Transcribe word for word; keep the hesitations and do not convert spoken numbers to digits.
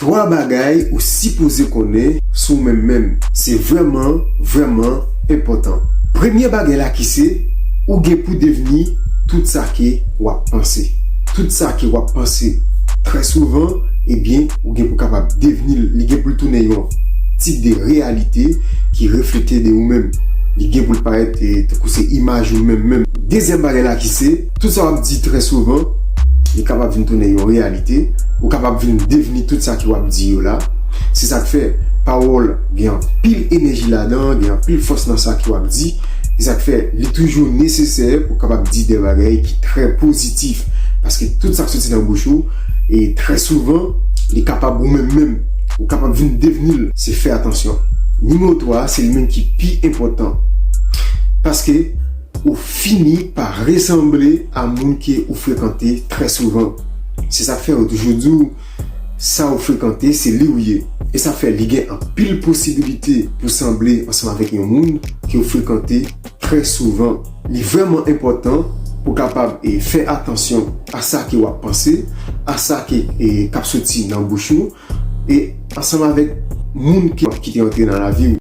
Twa bagay ou sipoze konnen sou ou menm menm. Se vrèman, vrèman enpòtan. Premye bagay la ki se, ou gen pou devni tout sa ke w ap panse. Tout sa ke w ap panse. Trè souvan, ebyen, ou gen pou kapab devni l. Li gen pou l tounen yon tip de reyalite ki reflete de ou menm. Li gen pou l parèt, eh, tankou se imaj ou menm menm. Dezyèm bagay la ki se, tout sa w ap di trè souvan, li kapab vin tounen yon reyalite. Ou kapab vin devni tout sa ke w ap di yo la. Se sa k fè pawòl gen anpil enèji ladan, gen anpil fòs nan sa ke w ap di. Se sa k fè li toujou nesesè pou w kapab di de bagay ki trè pozitif. Paske tout sa k soti nan bouch ou, e trè souvan, li kapab ou menm menm. Ou kapab vin devni l. Se fè atansyon. Nimewo twa, se li menm ki pi enpòtan. Paske ou fini pa resanble a moun ke ou frekante trè souvan. Se sa k fè yo toujou di w, sa ou frekante, se li ou ye. E sa fè li gen anpil posibilite pou sanble ansanm avèk yon moun ke ou frekante trè souvan. Li vrèman enpòtan pou kapab, e, fè atansyon a sa ke w ap panse, a sa ke, e, k ap soti nan bouch ou, e ansanm avèk moun ki, ki te antre nan lavi w.